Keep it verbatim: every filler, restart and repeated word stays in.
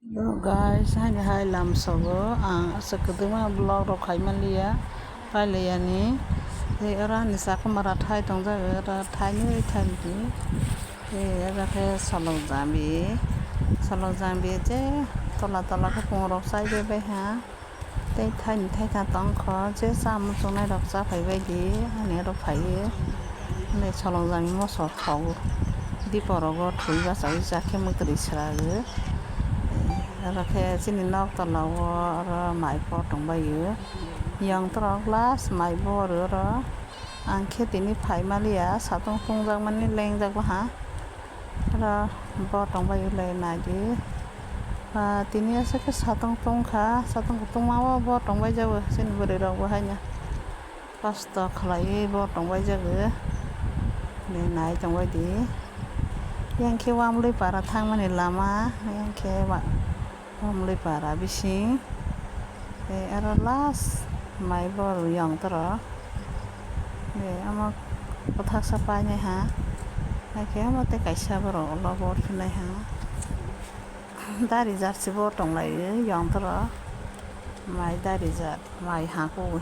Hello guys, haini hai lamsogo ang aswk kwdwma vlog rok khai manliya, pailaiya ni. Tei oro ani chakwmara thai tongjago, oro thainwi thainwi. Tei oro khe solok jambi, solok jambi je tola tola khe pungrok chaibai baiha. Tei thaini thaitha tongkho, je cha muchungnairok cha phaibaidi, ani oro phaiwi. Hwnwi solok jambi moso thogo, diporogo thwi bachaui chakhe mwtwrwi swrago. Oro khe chini nok tolao oro mai bo tongbaio, yongtorok last mai bo oro. Ang khe tini phai manliya, satung tungjakmani lengjak baha. Oro bo tongbaio le naidi. Ah, tini aswk khe satung tungkha, satung tungma o bo tongbai jago, chini bwrwi rok bo haino kosto khlaiwi bo tongbai jago. Le nai tongbaidi. Yang khe Wamlui para thangmani lama, yang khe wa-, Wamlui para bising. Tei aro last mai bo yongtorok. Tei omo kwthaksa painaiha. Haikhe omo tei kaisa borok ulo bo phinaiha. Dari jar se bo tonglai yongtorok. Mai dari jar, mai ha kugo.